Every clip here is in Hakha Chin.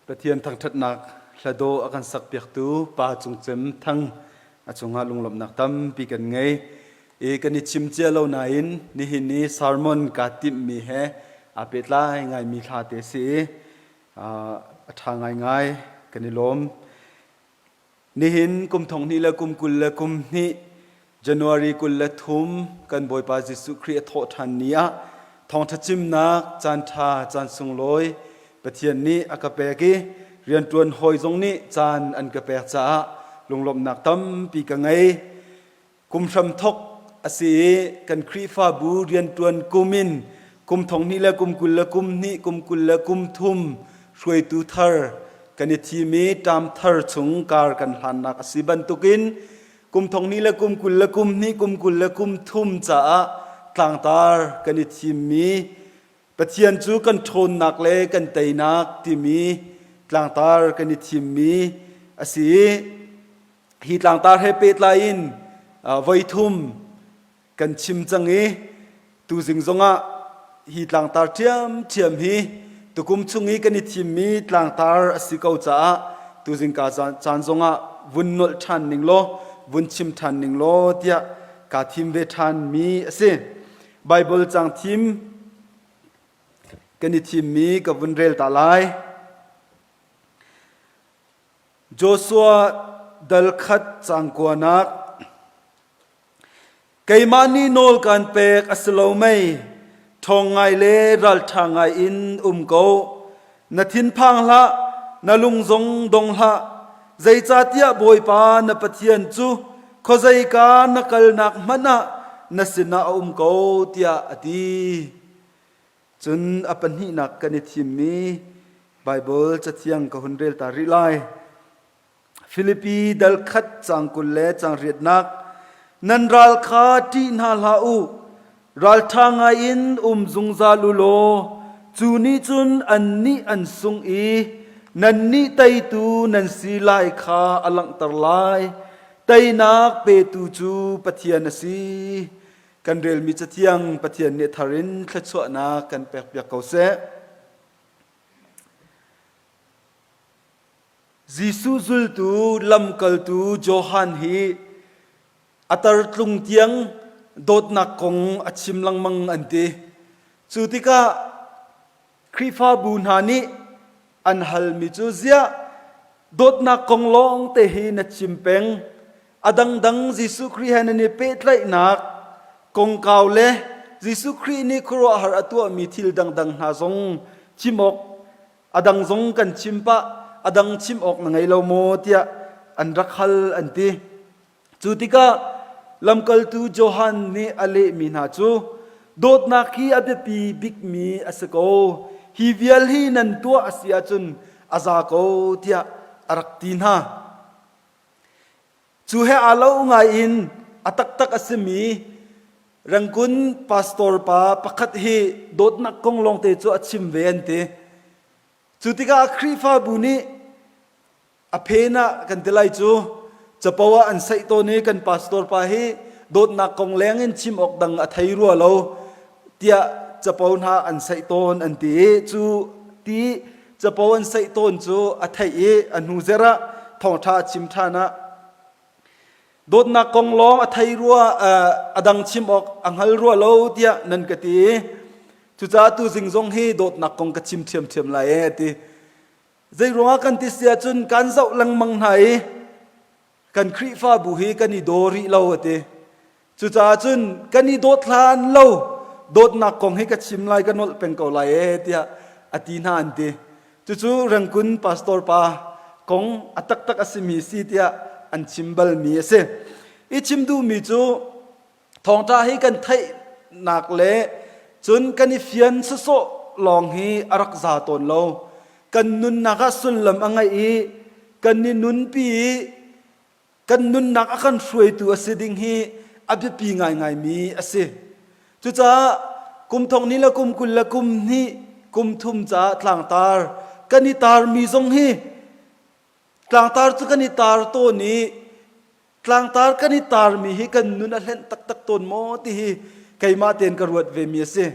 Pathian thangṭhatnak hladawh a kan sakpiaktu Pa Cung Cem Thang a cungah lunglawmhnak tampi kan ngei. I kan i chim cia lo nain nihin i sermon kaa timhmi he aa pehtlai ngaimi hla te si i a ṭha ngaingai kan i lawm. Nihin kum thong hnih le kum 22 January 23 kan Bawipa Jesuh Khrih a thawh ṭhan ni ah thawngṭha chimnak caan ṭha caan sunglawi Pathian nih a ka pek i rianṭuan hawi zong nih caan an ka pek caah lunglawmhnak tampi ka ngei. Kum hramthok a si i kan Khrihfabu rianṭuan kum in kum thong hnih le kum 22, kum 23 hruaitu thar kan i thim i ṭam thar chung kar kan hlannak a si bantukin kum thong hnih le kum 22, kum 23 caah tlangtar kan i thimmi Pathian cu kan ṭhawnnak le kan teinak timi tlangtar kan i thimmi a si i Hi tlangtar he pehtlai in voithum kan chim cang i tuzing zongah hi tlangtar ṭhiamṭhiam hi tukum chung i kan i thimmi tlangtar a si ko caah tuzing ka caan zongah vun nolh ṭhan ning law vun chim ṭhan ning law tiah kaa thim ve ṭhanmi a si. Baibal cang thim kan i thimmi ka vun rel ta lai. Joshua dal khat cang kuanak Keimah nih nawl kaan pek a si lo mei? Ṭhawng ngai le ralṭha ngai in um ko. Na thinphang hlah, na lung zong dong hlah. Zeicahtiah Bawipa na Pathian cu khuazeika na kalnak hmanh ah na sinah a um ko, tiah a ti. Cun a pahnihnak kan i thimmi Baibal Cathiang ka hun rel ta rih lai. Filipi dal khat cang 20 le cang riatnak nan ral kha ṭih hna hlah u ralṭha ngai in um zungzal u law cu nih cun annih an sung i nannih teitu nan si lai kha a langhter lai teinak petu cu Pathian a si Kan relmi Cathiang Pathian nih thar in thluachuahnak kan pekpiak ko seh. Jesuh zultu lamkaltu Johan hi a tartlung tiang dawtnak kong a chim lengmang an ti. Cu tikah Khrihfabu hna nih an halmi cu ziah dawtnak kong lawng te hi na chim peng a dangdang Jesuh Khrih he nan i pehtlaihnak kongkau le Jesuh Khrih nih khuaruahhar a tuahmi thil dangdang hna zong chim awk a dang zong kan chim pah a dang chim awk na ngei lo maw tiah an rak hal an ti. Cu tikah lamkaltu Johan nih a lehmi hna cu dawtnak hi a biapi bikmi a si ko. Hi vial hi nan tuah a si ahcun a za ko tiah a rak ti hna. Cu he aa lo ngai in a taktak a simi Rangoon pastor pa pakhat hi dawtnak kong lawngte cu a chim ve an ti. Cu tikah Khrihfabu nih A phen ah kan ti lai cu capo ah an saih tawn i kan pastor pa hi dawtnak kong leng in chim awk dang a thei rua lo tiah capo hna an saih tawn an ti i cu ti capo an saih tawn cu a theih i a hnu zer ah thawngṭha a chim ṭhan ah dawtnak kong lawng a thei rua a dang chim awk a hngal rua lo tiah nan ka ti i cucaah tu zing zong hi dawtnak kong ka chim ṭhiamṭhiam lai e a ti. Zeiruangah kan ti si ahcun kan zoh lengmang hna i kan Khrihfabu hi kan i daw rih lo a ti. Cucaah cun kan i dawt hlan lo dawtnak kong hi ka chim lai ka nolh peng ko lai ee tiah a ti hna an ti. Cucu Rangkun pastor pa kong a taktak a simi si tiah an chim balmi a si. I chim duhmi cu Thawngṭha hi kan theihnak le cun kan i fian sawsawh lawng hi a rak za tawn lo. Kan nunnak ah sullam a ngeih i kan i nunpi i kan nunnak a kan hruaitu a si ding hi a biapi ngaingaimi a si. Cucaah kum thong ni le kum 20 le kum hnih kum thum caah tlangtar kan i tarmi zong hi tlangtar cu kan i tar tawn i Tlangtar kan i tarmi hi kan nun a hlenh taktak tawn maw ti hi keimah tein ka ruat vemi a si.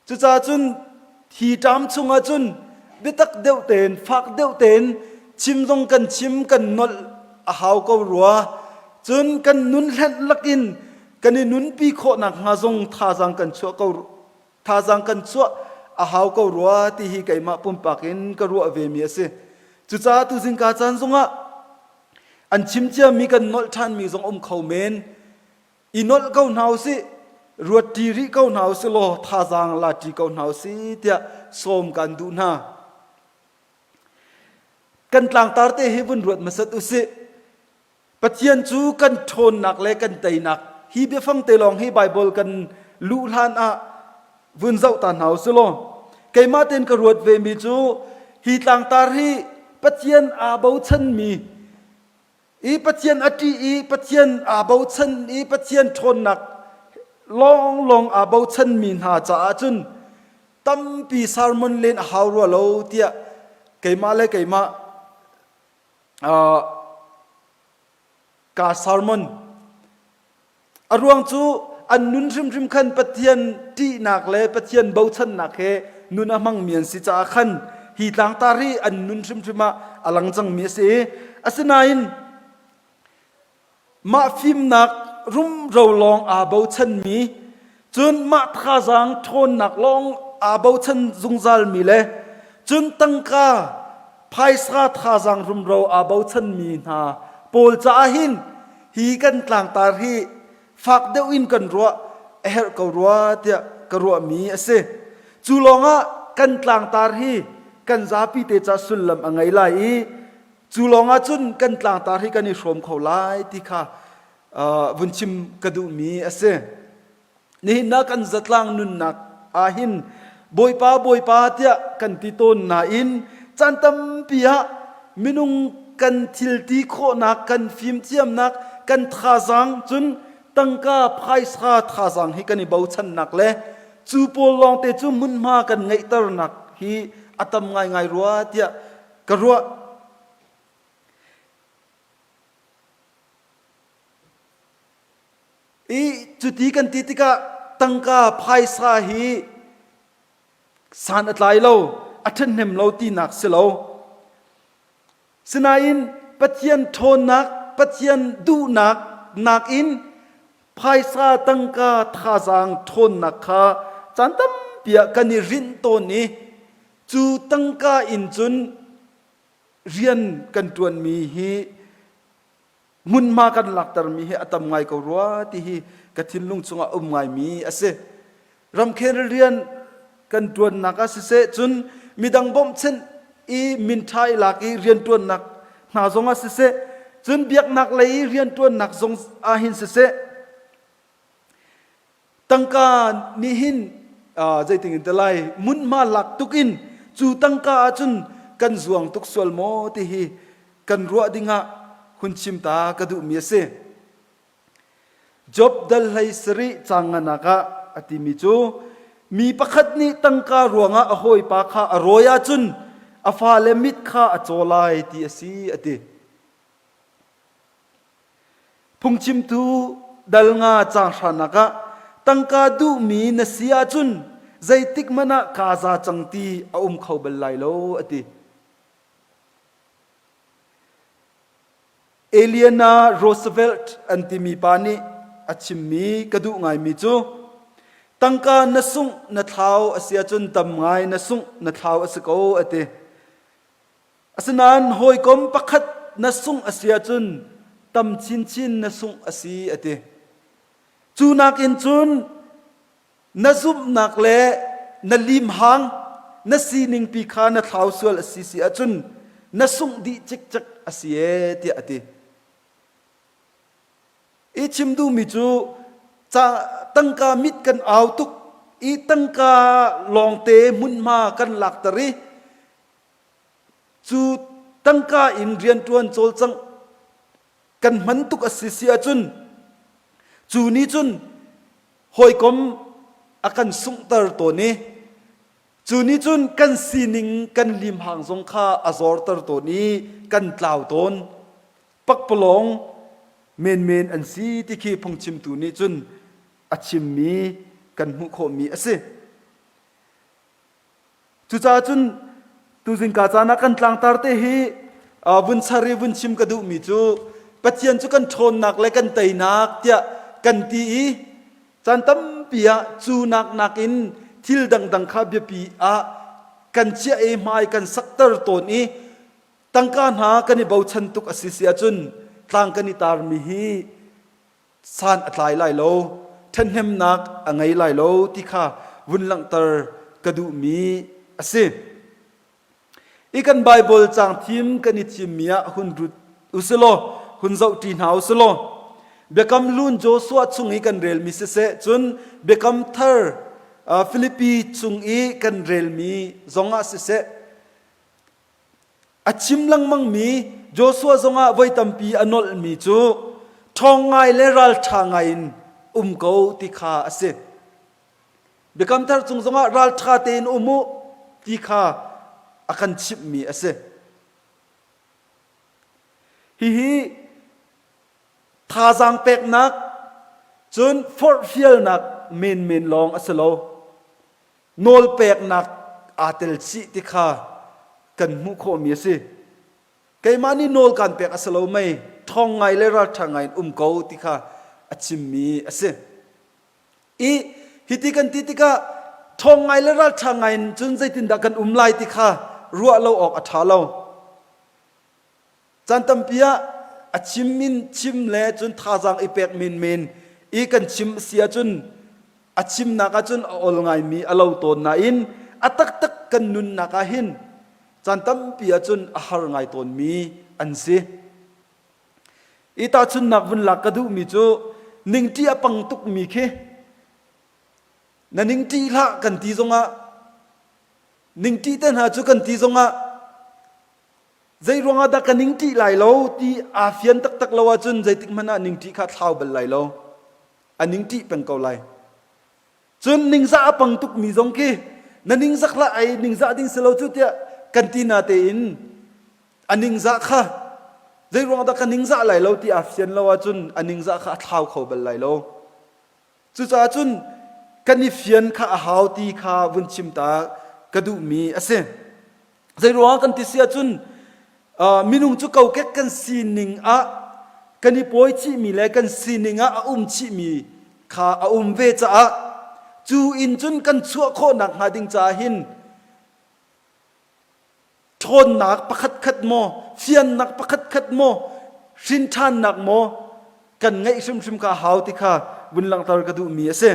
Cucaah cun hi ṭam chungah cun biatak deuh tein fak deuh tein chim zong kan chim kan nolh a hau ko rua. Cun kan nun hlenh lakin kan i nunpi khawh nakhnga zong thazaang kan chuah ko thazaang kan chuah a hau ko rua ti hi keimah pumpak in ka ruah ve mi a si. Cucaah tu zingka caan zongah an chim ciami kan nolh ṭhanmi zong um kho men. I nolh ko hna usih, ruat ṭi rih ko hna usih law thazaang la ṭi ko hna usih tiah sawm kan duh hna. Kan tlangtar te hi vun ruat hmasat usih. Pathian cu kan ṭhawnnak le kan teinak hi biafang te lawng hi Baibal kan luh hlan ah vun zoh ta hna usih law keimah tein ka ruat ve mi cu hi tlangtar hi Pathian aa bochanmi i Pathian a ṭih i Pathian aa bochan i Pathian ṭhawnnak lawnglawng aa bochanmi hna caah cun tampi sermon len a hau rua lo tiah keimah le keimah ka sermon a ruang cu an nun hrimhrim khan Pathian ṭihnak le Pathian bochannak he nun a hmangmi an si caah khan hi tlangtar hi an nun hrimhrim ah a lang cangmi a si. Asinain Mah fimnak rumro lawng aa bochanmi, cun mah thazaang ṭhawnnak lawng aa bochan zungzalmi le cun tangka phaisa thazaang rumro aa bochanmi hna pawl caah hin hi kan tlangtar hi fak deuh in kan ruah a herh ko rua tiah ka ruahmi a si. Cu lawngah kan tlangtar hi kan zapi te ca sullam a ngei lai i Cu lawngah cun kan tlangtar hi kan i hrawm kho lai ti kha vun chim ka duhmi a si. Nihin ah kan zatlang nunnak ah hin Bawipa Bawipa tiah kan ti tawn nain caan tampi ah minung kan thil ti khawhnak, kan fimthiamnak, kan thazaang cun tangka phaisa thazaang hi kan i bochannak le cu pawl lawngte cu hmunhma kan ngeihternak hi a tam ngaingai rua tiah ka ruah. I cuti kan ti tikah tangka phaisa hi san a tlai lo, a ṭhahnem lo tinak si lo. Sinain Pathian ṭhawnnak, Pathian duhnak nakin phaisa tangka thazaang ṭhawnnak kha caan tampi ah kan i rinh tawn i Cu tangka in cun rian kan ṭuanmi hi hmunhma kan laktermi hi a tam ngai ko rua ti hi ka thinlung chungah um ngaimi a si. Ramkhel rian kan ṭuannak ah siseh cun midang bawmhchanh i minṭha i lak i rianṭuannak hna zong ah siseh cun biaknak lei i rianṭuannak zong ah hin siseh Tangka nih hin zeitin in te lai hmunhma lak tuk in cu tangka ahcun kan zuang tuk sual maw ti hi kan ruah dingah hun chim ta ka duhmi a si. Job dal hlei sarih caang nganak ah a timi cu mi pakhat nih tangka ruangah a hawipa kha a rawi ahcun a fale mit kha a caw lai ti a si a ti. Phungchimtu dal nga caang hranak ah tangka duhmi na si ahcun zeitik hmanh ah kaa za cang ti a um kho bal lai lo a ti. Eleanor Roosevelt an timi pa nih a chimmi ka duh ngaimi cu tangka na sungh na thlau a si ahcun tam ngai na sungh na thlau a si ko a ti. Asinain hawikom pakhat na sungh a si ahcun tam chinchin na sungh a si a ti. Cu nakin cun na zumhnak le na limhang na sining pi kha na thlau sual a si si ahcun na sungh dih cikcek a si ee tiah a ti. I chim duhmi cu ca tangka mit kan au tuk i tangka lawngte hmunhma kan lakter i Cu tangka in rianṭuan cawlcangh kan hman tuk a si si ahcun cu nih cun hawikom a kan sunghter tawn i cu nih cun kan sining kan limhang zong kha a zorter tawn i kan tlau tawn. Pakpalawng menmen an si ti khi phungchimtu nih cun a chimmi kan hmuh khawhmi a si. Cucaah cun Tuzingka caan ah kan tlangtar te hi vun char i vun chim ka duhmi cu Pathian cu kan ṭhawnnak le kan teinak tiah kan ti i caan tampi ah cu nak nakin thil dangdang kha biapi ah kan chiah i hmai kan sakter tawn i tangka hna kan i bochan tuk a si si ahcun tlang kan i tarmi hi san a tlai lai lo, ṭhathnemnak a ngei lai lo ti kha vun langhter ka duhmi a si. I kan Baibal caang thim kan i thimmi ah hun rut usilaw, hun zohṭi hna usilaw, Biakam Hlun Joshua chung i kan relmi siseh, cun Biakam Thar Filipi chung i kan relmi zongah siseh, A chim lengmangmi Joshua zongah voi tampi a nolhmi cu ṭhawng ngai le ralṭha ngai in um ko ti kha a si. Biakam thar cung zongah ralṭha tein um u ti kha a kan chimhmi a si. Hihi thazaang peknak cun forhfialnak menmen lawng a si lo. Nawlpeknak aa tel chih ti kha kan hmuh khawhmi a si. Keimah nih nawl kaan pek a si lo mei, ṭhawng ngai le ralṭha ngai in um ko ti kha a chimmi a si. I hiti kan ti tikah ṭhawng ngai le ralṭha ngai in cun zeitindah kan um lai ti kha ruah lo awk a ṭha lo. Caan tampi ah a chim in chim le cun thazaang i pek menmen i kan chim si ahcun a chimnak ahcun a ol ngaimi a lo tawn nain a taktak kan nunnak ah hin caan tampi ahcun a har ngai tawnmi an si. I tahchunnak vun lak ka duhmi cu ningṭi a pang tukmi khi na ningṭi hlah kan ti zongah ningṭi te hna cu kan ti zongah Zei ruangah dah ka ningṭih lai lo ti aa fian taktak lo ahcun zeitik hmanh ah ningṭih kha thlau bal lai lo. A ningṭih peng ko lai. Cun ningzah a pang tukmi zong khi na ningzak hlah ai ningzah ding si lo cu tiah kan ti na tein a ningzah kha zei ruangah dah ka ningzah lai lo ti aa fian lo ahcun a ningzah kha a thlau kho bal lai lo. Cucaah cun kan i fian kha a hau ti kha vun chim ta ka duhmi a si. Zeiruangah kan ti si ahcun minung cu kokek kan sining ah kan i pawi chihmi le kan sining ah a um chihmi kha a um ve caah cu in cun kan chuah khawhnak hnga ding caah hin ṭhawnnak pakhatkhat maw fiannak pakhatkhat maw hrinṭhannak maw kan ngeih hrimhrim kha a hau ti kha vun langhter ka duhmi a si.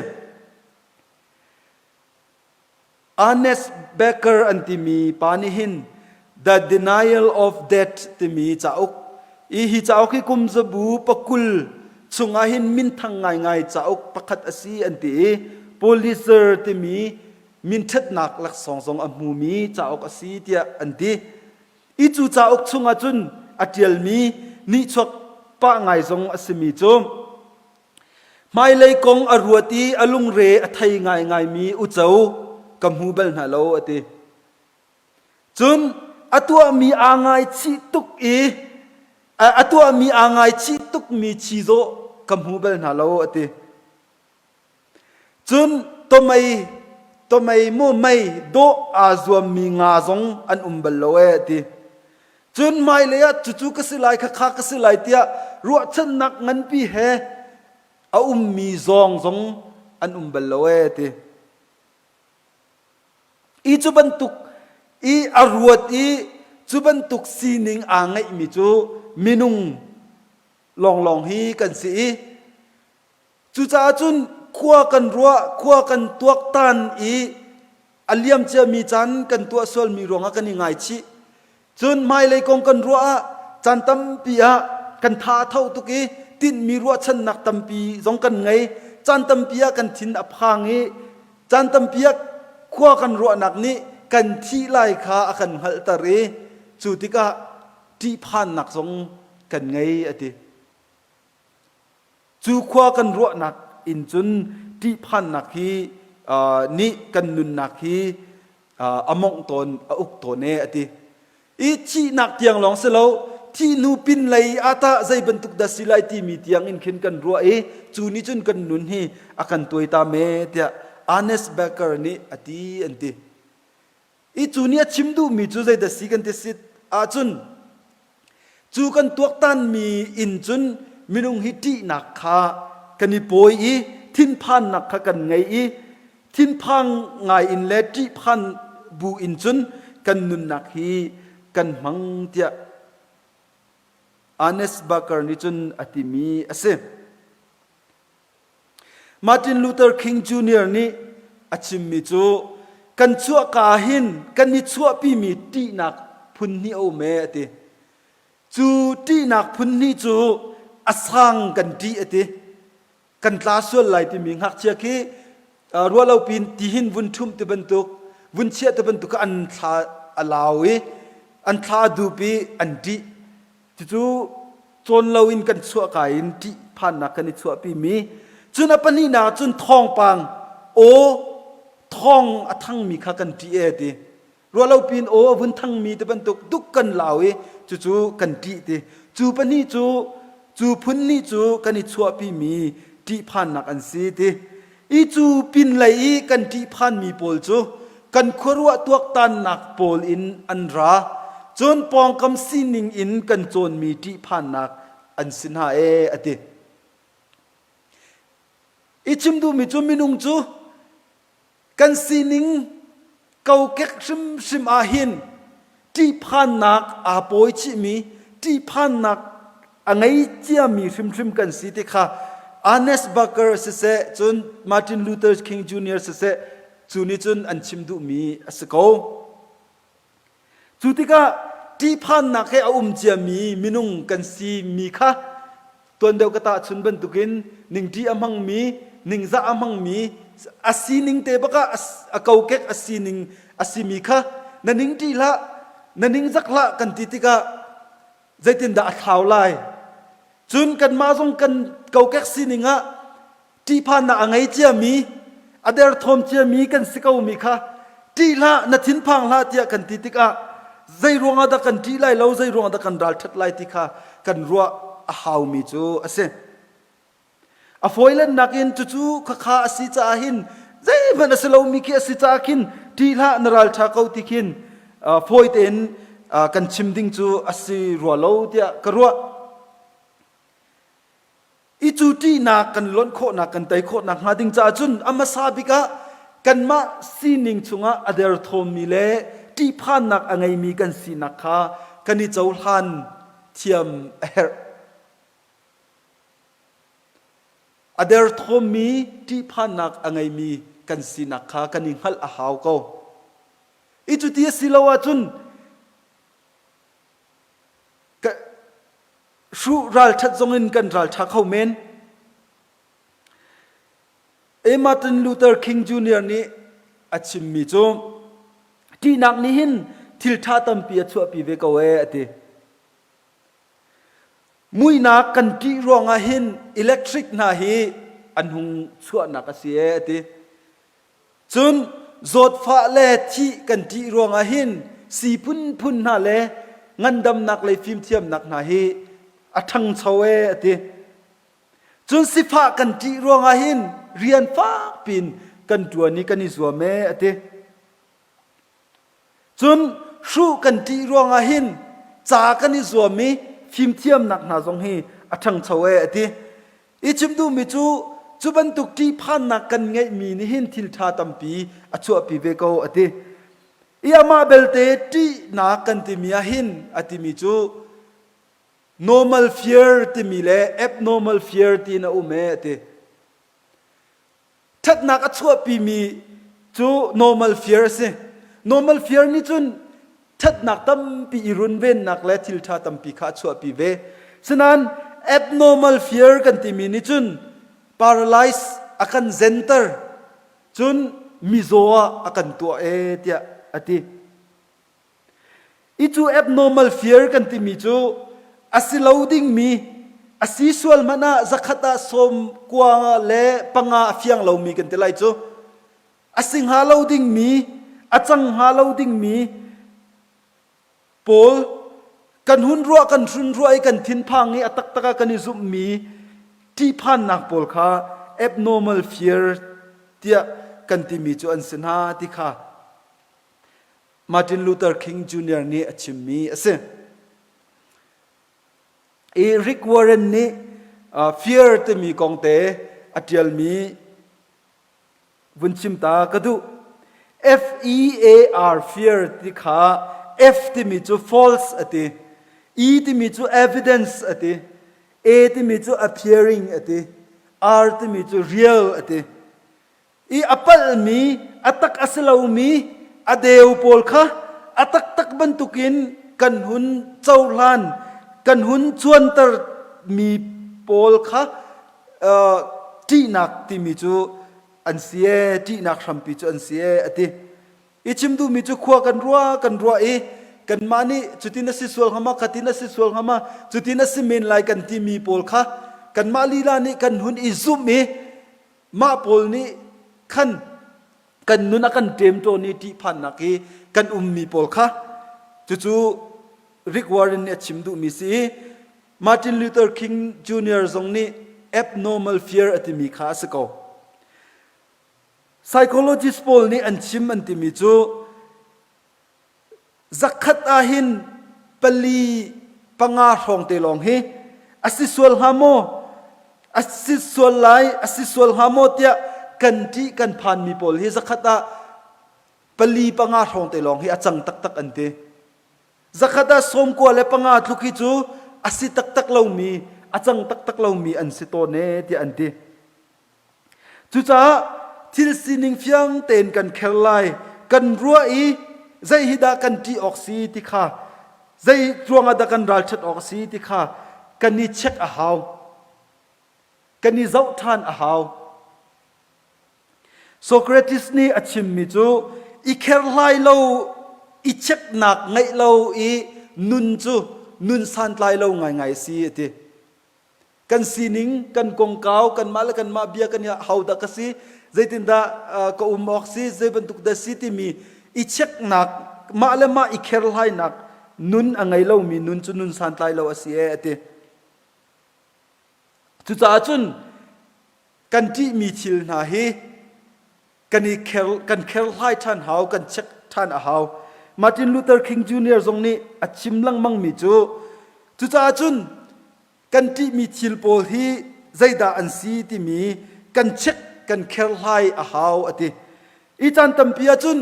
Ernest Becker an timi pa nih hin The Denial of Death timi cauk i hi cauk hi kum zabu pakul chungah hin minthang ngaingai cauk pakhat a si an ti i Pulitzer timi minṭhatnak laksawng zong a hmumi cauk a si tiah an ti. I cu cauk chungah cun a ṭialmi nihchuak pah ngai zong a simi cu Hmailei kong a ruat i a lungre a thei ngaingaimi uco ka hmu bal hna lo a ti. Cun a tuahmi aa ngaichih tuk i a tuahmi aa ngaichih tukmi chizawh ka hmu bal hna lo a ti. Cun tomei tomei mu mei dawh aa zuammi nga zong an um bal lo ee a ti. Cun hmailei ah cucu ka si lai khakha ka si lai tiah ruahchannak nganpi he a ummi zawng zong an um bal lo ee ti. I cu bantuk i a ruat i cu bantuk sining aa ngeihmi cu minung lawnglawng hi kan si i Cucaah cun khua kan ruah, khua kan tuaktan i a liam ciami caan kan tuah sualmi ruangah kan i ngaichih. Cun hmailei kong kan ruah ah caan tampi ah kan tha a tho tuk i tinhmi ruahchannak tampi zong kan ngei. Caan tampi ah kan thin a phang i caan tampi ah khua kan ruahnak nih kan thih lai kha a kan hngalhter i cu tikah ṭihphannak zong kan ngei a ti. Cu khua kan ruahnak in cun ṭihphannak hi nih kan nunnak hi a mawngh tawn, a uk tawn e a ti. I thihnak tiang lawng si lo, thih hnu pin lei ah tah zei bantuk dah si lai timi tiang in khin kan ruah i cu nih cun kan nun hi a kan tuaitam e tiah Ernest Becker nih a ti an ti. I cu nih a chim duhmi cu zeidah si kan ti si ahcun cu kan tuaktanmi in cun minung hi ṭihnak kha kan i pawi i thinphannak kha kan ngei i thinphang ngai in le ṭihphan bu in cun kan nunnak hi kan hmang tiah Ernest Barker nih cun a timi a si. Martin Luther King Jr. nih a chimmi cu kan chuahka hin kan i chuahpimi ṭihnak phun hnih a um ee a ti. Cu ṭihnak phun hnih cu a sang kan ṭih a ti. Kan tla sual lai timi ngakchia khi ruahlo pin tihin vun ṭhumh ti bantuk vun chiah ti bantuk kha an thla a lau i an thla a dup i an ṭih. Cucu cawn loin kan chuahka in ṭihphannak kan i chuahpimi. Cun a pahnihnak cun thawngpang aw thawng a thangmi kha kan ṭih ee ti. Ruahlo pin aw a vun thangmi ti bantuk duk kan lau i cucu kan ṭih ti. Cu pahnih cu cu phun nih cu kan i chuahpimi ṭihphannak an si ti. I cu pinlei i kan ṭihphanmi pawl cu kan khuaruah tuaktannak pawl in an ra. Cun pawngkam sining in kan cawnmi ṭihphannak an si hna ee a ti. I chim duhmi cu minung cu kan sining kokek hrimhrim ah hin ṭihphannak aa pawi chihmi ṭihphannak a ngei ciami hrimhrim kan si ti kha Ernest Barker siseh cun Martin Luther King Jr. siseh cu nih cun an chim duhmi a si ko. Cu tikah ṭihphannak he a um ciami minung kan si mi kha tuan deuh ka tahchun bantukin ningṭi a hmangmi, ningzah a hmangmi, a sining te bak ah a kokek a sining a simi kha na ningṭi hlah, na ningzak hlah kan ti tikah zeitindah a thlau lai? Cun kanmah zong kan kokek sining ah ṭihphannak a ngei ciami, a derthawm ciami kan si komi kha ṭih hlah, na thinphang hlah tiah kan ti tikah zei ruangah dah kan ṭih lai lo, zei ruangah dah kan ralṭhat lai ti kha kan ruah a haumi cu a si. A fawilennak in cucu khakha a si caah hin zeihmanh a si lomi khi a si caah khin ṭih hlah na ralṭha ko ti khin fawi tein kan chim ding cu a si rua lo tiah ka ruah. I cu ṭihnak kan lonh khawhnak kan tei khawhnak hnga ding caah cun a hmasa bik ah kanmah sining chungah a derthawmmi le ṭihphannak a ngeimi kan sinak kha kan i cohlan thiam a herh. A derthawmmi ṭihphannak a ngeimi kan sinak kha kan i hngalh a hau ko. I cuti a si lo ahcun hruh ralṭhat zongin kan ralṭha kho men. A Martin Luther King Jr. nih a chimmi cu ṭihnak nih hin thil ṭha tampi a chuahpi ve ko ee a ti. Muihnak kan ṭih ruangah hin electric hna hi an hung chuahnak a si ee a ti. Cun zawtfah le thih kan ṭih ruangah hin sii phunphun hna le ngandamnak lei fimthiamnak hna hi a ṭhangcho ee a ti. Cun sifah kan ṭih ruangah hin rian fak piin kan ṭuan i kan i zuam ee a ti. Cun hruh kan ṭih ruangah hin ca kan i zuam i fimthiamnak hna zong hi a ṭhangcho ee a ti. I chim duhmi cu cu bantuk ṭihphannak kan ngeihmi nih hin thil ṭha tampi a chuahpi ve ko a ti. I amah belte ṭihnak kan timi ah hin a timi cu normal fear timi le abnormal fear tiin a um ee a ti. Ṭhatnak a chuahpimi cu normal fear a si. Normal fear nih cun ṭhatnak tampi i runvennak le thil ṭha tampi kha a chuahpi ve. Sinain abnormal fear kan timi nih cun paralyze a kan zenter cun mizaw ah a kan tuah ee tiah a ti. I cu abnormal fear kan timi cu a si lo dingmi a si sual hmanh ah zakhat ah sawm kua le panga a fiang lomi kan ti lai cu a si hnga lo dingmi a cang hnga lo dingmi pawl kan hun ruah kan hrun ruah i kan thinphang i a taktak ah kan i zumhmi ṭihphannak pawl kha abnormal fear tiah kan timi cu an si hna ti kha. Martin Luther King Jr. nih a chimmi a si. I Rick Warren nih fear timi kong te a ṭialmi vun chim ta ka duh. F E A R fear ti kha F timi cu false a ti. E timi cu evidence a ti. A timi cu appearing a ti. R timi cu real a ti. I a palhmi, a tak a si lomi, a deu pawl kha a taktak bantukin kan hun cohlan, kan hun cuanter mi pawl kha ṭihnak timi cu an si ee, ṭihnak hrampi cu an si ee, a ti. I chim duhmi cu khua kan ruah kan ruah i kanmah nih cutin a si sual hnga ma, khatin a si sual hnga ma, cutin a si men lai kan timi pawl kha kanmah lila nih kan hun i zumh i mah pawl nih khan kan nun a kan ṭemṭawn i ṭihphannak i kan ummi pawl kha cucu Rick Warren nih a chim duhmi si i Martin Luther King Jr. zong nih abnormal fear a timi kha a si ko. Psychologist pawl nih an chim an timi cu Zakhat ahhin pali panga hrawng te lawng hi a si sual hnga maw? A si sual lai, a si sual hnga maw tiah kan ṭih kan phanmi pawl hi zakhat ah pali panga hrawng te lawng hi a cang taktak an ti. Zakhat ah sawmkua le panga tluk hi cu a si taktak lomi, a cang taktak lomi an si tawn ee tiah an ti. Cucaah thil sining fiang tein kan kher lai, kan ruah i zei hi dah kan ṭih awk si ti kha, zei ruangah dah kan ralṭhat awk a si ti kha kan i check a hau. Kan i zoh ṭhan a hau. Socrates nih a chimmi cu i kherhlai lo, i checknak ngeih lo i nun cu nun santlai lo ngaingai a si a ti. Kan sining, kan kongkau, kanmah le kanmah bia kan i ho dah ka si, zeitindah ka um awk si, zei bantuk dah si timi i checknak, mah le mah i kherhlainak nun a ngei lomi nun cu nun santlai lo a si ee a ti. Cucaah cun kan ṭihmi thil hna hi kan i kher, kan kherhlai ṭhan hau, kan check ṭhan a hau. Martin Luther King Jr. zong nih a chim lengmangmi cu cucaah cun kan ṭihmi thil pawl hi zeidah an si timi kan check kan kherhlai a hau a ti. I caan tampi ahcun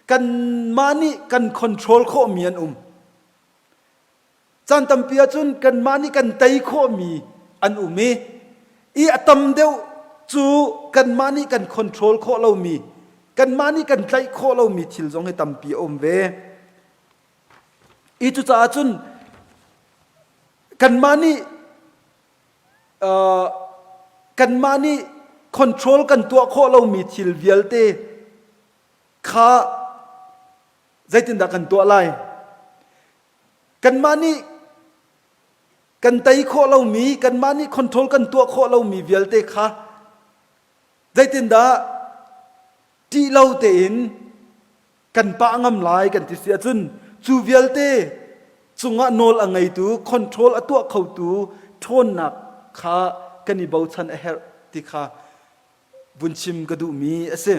kanmah nih kan control khawhmi an um. Caan tampi ahcun kanmah nih kan tei khawhmi an um i i a tam deuh cu kanmah nih kan control khawh lomi kanmah nih kan tlaih khawh lomi thil zong hi tampi a um ve. I cucaah cun kanmah nih uh, kanmah nih control kan tuah khawh lomi thil vialte kha zeitindah kan tuah lai? Kanmah nih kan tei khawh lomi, kanmah nih control kan tuah khawh lomi vialte kha zeitindah ṭih lo tein kan pah ngam lai kan ti si ahcun cu vialte cungah nawl a ngeitu, control a tuah khotu ṭhawnnak kha kan i bochan a herh ti kha vun chim ka duhmi a si.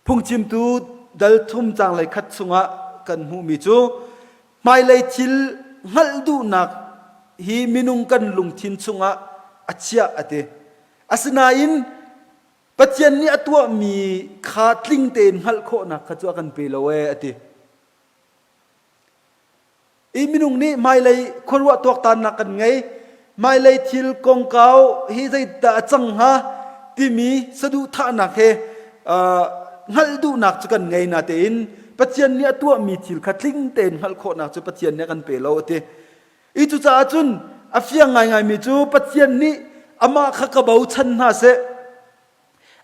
Phungchimtu dal thum caanglei khat chungah kan hmuhmi cu hmailei thil hngalh duhnak hi minung kan lungthin chungah a chiah a ti. Asinain Pathian nih a tuahmi kha tling tein hngalh khawhnak kha cu a kan pe lo ee a ti. I minung nih hmailei khuaruah tuaktannak kan ngei. Hmailei thil kongkau hi zeidah a cang hnga timi saduhthahnak he hngalh duhnak cu kan ngei natein Pathian nih a tuahmi thil kha tling tein hngalh khawhnak cu Pathian nih a kan pe lo a ti. I cucaah cun a fiang ngaingaimi cu Pathian nih amah kha ka bochan hna seh,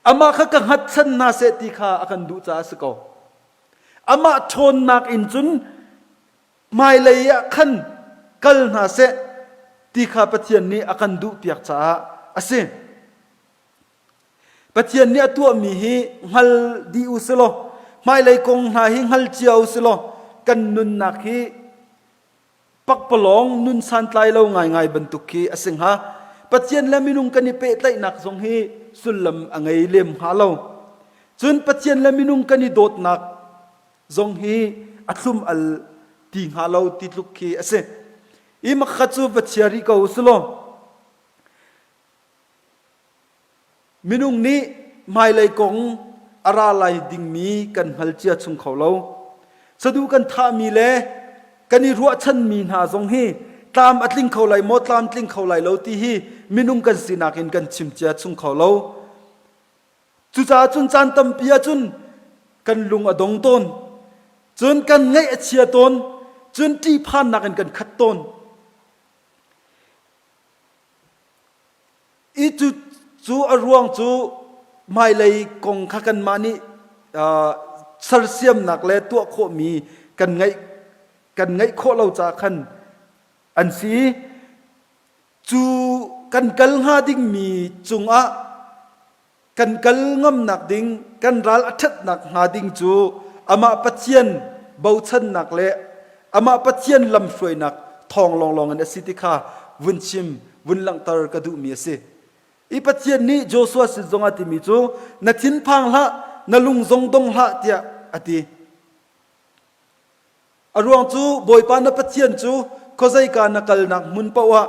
amah kha ka hngatchan hna seh ti kha a kan duh caah a si ko. Amah ṭhawnnak in cun hmailei ah khan kal hna seh ti kha Pathian nih a kan duhpiak caah a si. Pathian nih a tuahmi hi hngal dih u silaw, hmailei kong hna hi hngal cia u silaw, kan nunnak hi pakpalawng nun santlai lo ngaingai bantuk khi a si hnga. Pathian le minung kan i pehtlaihnak zong hi sullam a ngei lem hnga lo. Cun Pathian le minung kan i dawtnak zong hi a thlum al ti hnga lo ti tluk khi a si. I makhat cu va chia rih ko usilaw minung nih hmailei kong a ra lai dingmi kan hngal cia chung kho lo. Saduh kan thahmi le kan i ruahchanmi hna zong hi tlam a tling kho lai maw tlam tling kho lai lo ti hi minung kan sinak in kan chim cia chung kho lo. Cucaah cun caan tampi ahcun kan lung a dong tawn. Cun kan ngaih a chia tawn. Cun ṭihphannak in kan khat tawn. I cu, cu a ruang cu hmailei kong kha kanmah nih uh, sersiamnak le tuah khawhmi kan ngeih kan ngeih khawh lo caah khan an si. Cu kan kal hnga dingmi cungah kan kal ngamnak ding, kan ral a ṭhatnak hnga ding cu amah Pathian bochannak le amah Pathian lamhruainak thawng lawnglawng in a si ti kha vun chim, vun langhter ka duhmi a si. I Pathian nih Joshua sin zongah timi cu na thinphang hlah, na lung zong dong hlah tiah a ti. A ruang cu Bawipa na Pathian cu khuazeika na kalnak hmun paoh ah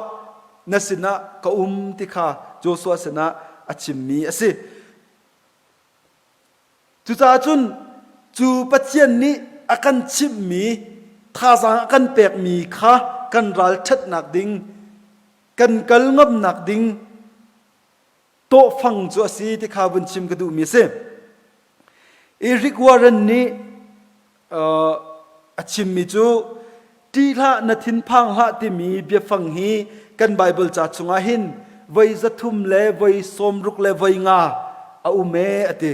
na sinah ka um ti kha Joshua sinah a chimmi a si. Cucaah cun cu Pathian nih a kan chimhmi thazaang a kan pekmi kha kan ralṭhatnak ding, kan kal ngamnak ding tawhfang cu a si ti kha vun chim ka duhmi a si. Eric Warren nih a chimmi cu ṭih hlah na thinphang hlah timi biafang hi kan Baibal ca chungah hin voi 300 le voi 60 le voi nga a um ee a ti.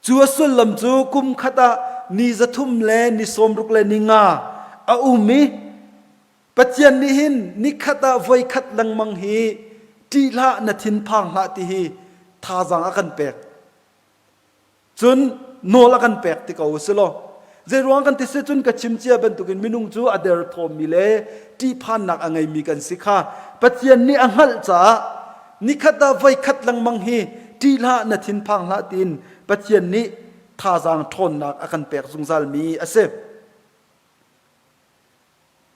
Cu a sullam cu kum khat ah ni 300 le ni 60 le ni nga a um i Pathian nih hin nikhat ah voikhat lengmang hi ṭih hlah na thinphang hlah ti hi thazaang a kan pek. Cun nawl a kan pek ti ko si law zeiruang kan ti si cun ka chim cia bantukin minung cu a derthawmmi le ṭihphannak a ngeimi kan si kha Pathian nih a hngalh caah nikhat ah voikhat lengmang hi ṭih hlah na thinphang hlah tiin Pathian nih thazaang ṭhawnnak a kan pek zungzalmi a si.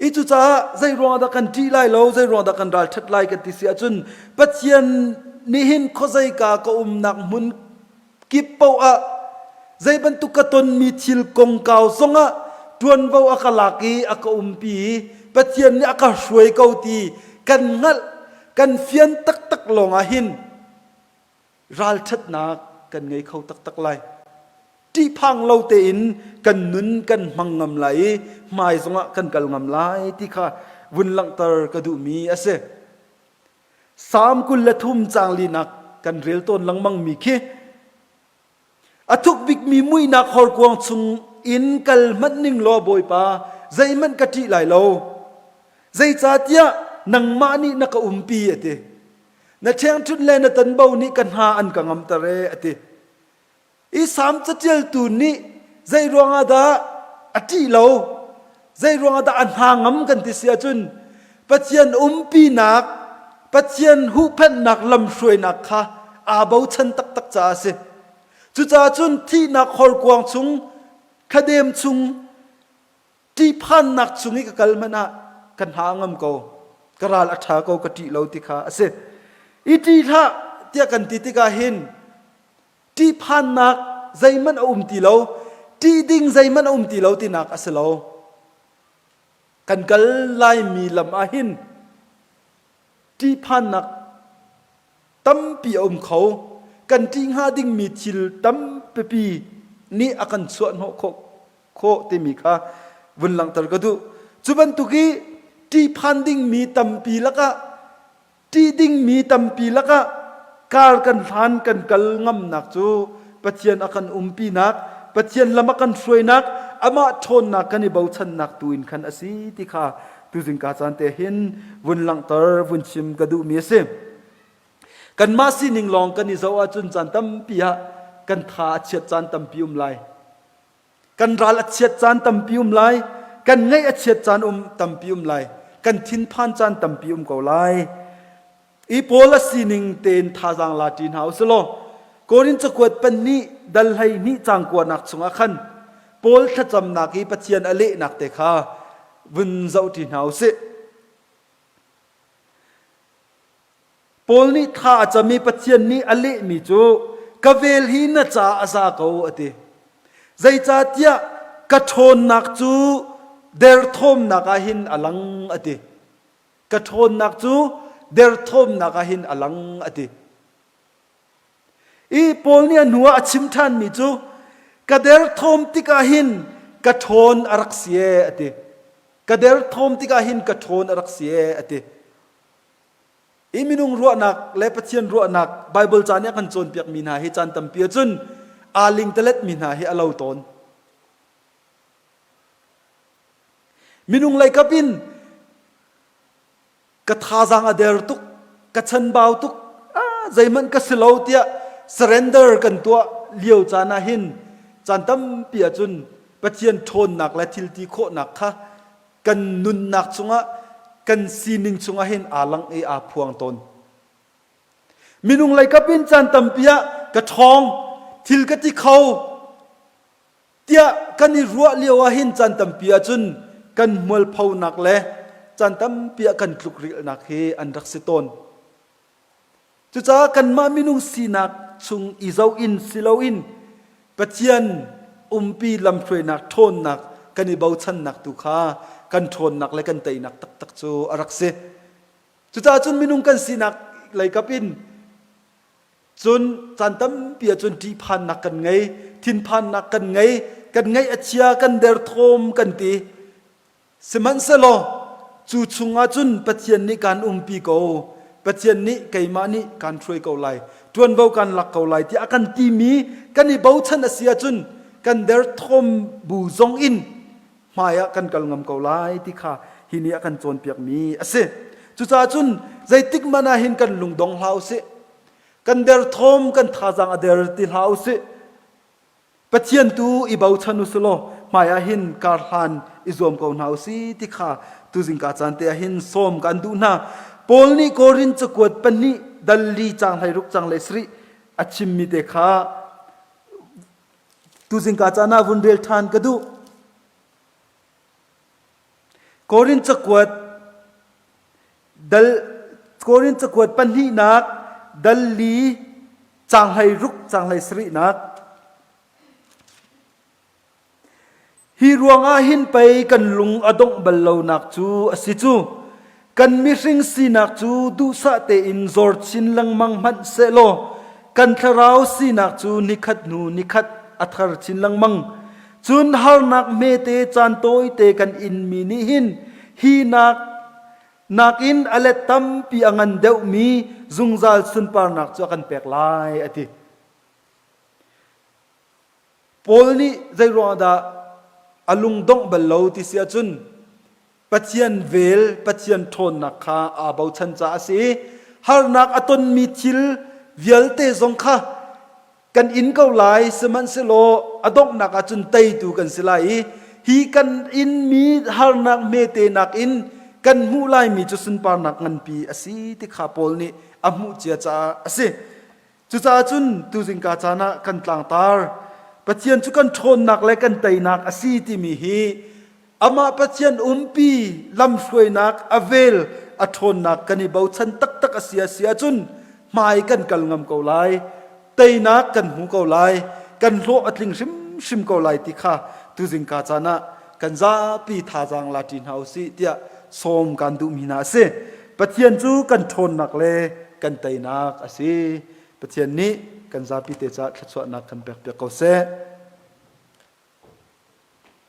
I cucaah zei ruangah dah kan ṭih lai lo, zei ruangah dah kan ralṭhat lai kan ti si ahcun Pathian nih hin khuazeika ka umnak hmun kip paoh ah zei bantuk ka tonmi thil kongkau zongah ṭuanvo a ka lak i a ka umpi i Pathian nih a ka hruai ko ti kan hngalh kan fian taktak lawngah hin ralṭhatnak kan ngei kho taktak lai. Ṭihphang lo tein kan nun kan hmang ngam lai i hmai zongah kan kal ngam lai ti kha vun langhter ka duhmi a si. Salm 23 caang linak kan rel tawn lengmang mi khi a thuk bikmi muihnak horkuang chung in kal hmanh ning law Bawipa zeihmanh ka ṭih lai lo. Zeicahtiah nangmah nih na ka umpi a ti. Na ṭhiangṭhunh le na tanbo nih ka hna an ka ngamter ee a ti. I Salm caṭialtu nih zei ruangah dah a ṭih lo, zei ruangah dah a hna ngam kan ti si ahcun Pathian umpinak, Pathian huhphenhnak lamhruainak kha aa bochan taktak caah a si. Cucaah cun thihnak horkuang chung, thladem chung, ṭihphannak chung i ka kal hmanh ah ka hna a ngam ko ka ral a ṭha ko ka ṭih lo ti kha a si i ṭih hlah tiah kan ti tikah hin ṭihphannak zeihmanh a um ti lo ṭih ding zeihmanh a um ti lo tinak a si lo kan kal laimi lam ah hin ṭihphannak tampi a um kho kan ṭih hnga dingmi thil tampipi nih a kan chuah hnawh khawh khawh timi kha vun langhter ka duh. Cu bantuk i ṭihphan dingmi tampi lakah ṭih dingmi tampi lakah kar kan hlan kan kal ngamnak cu Pathian a kan umpinak, Pathian lam a kan hruainak, amah ṭhawnnak kan i bochannak tu in khan a si ti kha tuzingka caan te hin vun langhter, vun chim ka duhmi a si. Kanmah sining lawng kan i zoh ahcun caan tampi ah kan tha a chiat caan tampi um lai. Kan ral a chiat caan tampi um lai. Kan ngaih a chiat caan um tampi um lai. Kan thinphan caan tampi um ko lai. I Paul a sining tein thazaang la ṭi hna u si law. Korin cakuat pahnih dal 12 cang kuanak chungah khan Paul thlacamnak i Pathian a lehnak te kha vun zohṭi hna u sih. Paul nih thla a cam i Pathian nih a lehmi cu ka vel hi na caah a za ko a ti. Zeicahtiah ka ṭhawnnak cu derthawmnak ah hin a lang a ti. Ka ṭhawnnak cu derthawmnak ah hin a lang a ti. I Paul nih a hnu ah a chim ṭhanmi cu ka derthawm tikah hin ka ṭhawn a rak si ee a ti. Ka derthawm tikah hin ka ṭhawn a rak si ee a ti. I minung ruahnak le Pathian ruahnak Baibal ca nih a kan cawnpiakmi hna hi caan tampi ahcun aa lingtaletmi hna hi a lo tawn. Minung leikap in ka thazaang a der tuk, ka chanbau tuk, ah, zeihmanh ka si lo tiah surrender kan tuah lio caan ah hin caan tampi ahcun Pathian ṭhawnnak le thil ti khawhnak kha kan nunnak chungah kan sining chungah hin aa lang i aa phuang tawn. Minung leikap in caan tampi ah ka ṭhawng, thil ka ti kho tiah kan i ruah lio ah hin caan tampi ahcun kan hmualphonak le caan tampi ah kan tlukrilhnak hi an rak si tawn. Cucaah kanmah minung sinak chung i zoh in si loin Pathian umpi lamhruainak ṭhawnnak kan i bochannak tu kha kan ṭhawnnak le kan teinak taktak cu a rak si. Cucaah cun minung kan sinak leikap in cun caan tampi ahcun ṭihphannak kan ngei, thinphannak kan ngei, kan ngaih a chia, kan derthawm kan ti. Sihmanhsehlaw cu chungah cun Pathian nih kaan umpi ko, Pathian nih keimah nih kaan hruai ko lai, ṭuanvo kaan lak ko lai tiah a kan timi kan i bochan a si ahcun kan derthawm bu zong in hmai ah kan kal ngam ko lai ti kha hi nih a kan cawnpiakmi a si. Cucaah cun zeitik hmanh ah hin kan lungdong hlah u sih. Kan derthawm, kan thazaang a der ti hlah u sih. Pathian tu i bochan u sih law hmaiah hin karhlan i zuam ko hna u si ti kha tuzingka caan te ah hin sawm kan duh hna. Paul nih Korin cakuat pahnih dal li cang 16 cang le sarih a chimmi te kha tuzingka caan ah vun rel ṭhan ka duh. Korin cakuat dal Korin cakuat pahnihnak dal li cang 16 cang 17nak Hi ruangah hin pei kan lung a dongh bal lonak cu a si cu. Kan mihring sinak cu duhsah tein zor chin lengmang hmanh sehlaw kan thlarau sinak cu nikhat hnu nikhat a thar chin lengmang. Cun harnak hmete caan tawite kan inmi nih hin hi nak nakin a let tampi a ngan deuhmi zungzal sunparnak cu a kan pek lai a ti. Paul nih zeiruang dah a lungdongh bal lo ti si ahcun Pathian vel, Pathian ṭhawnnak kha aa bochan caah a si i harnak a tonmi thil vialte zong kha kan in ko lai sihmanhsehlaw a donghnak ah cun teitu kan si lai i hi kan inmi harnak hmete nakin kan hmuh laimi cu sunparnak nganpi a si ti kha Paul nih a hmuh cia caah a si. Cucaah cun tuzingka caan ah kan tlangtar Pathian cu kan ṭhawnnak le kan teinak a si timi hi amah Pathian umpi lamhruainak a vel a ṭhawnnak kan i bochan taktak a si a si ahcun hmai kan kal ngam ko lai teinak kan hmu ko lai kan hlawh a tling hrimhrim ko lai ti kha tuzingka caan ah kan zapi thazaang la ṭi hna u sih tiah sawm kan duhmi hna a si. Pathian cu kan ṭhawnnak le kan teinak a si. Pathian nih kan zapi te caah thluachuahnak kan pekpiak ko seh.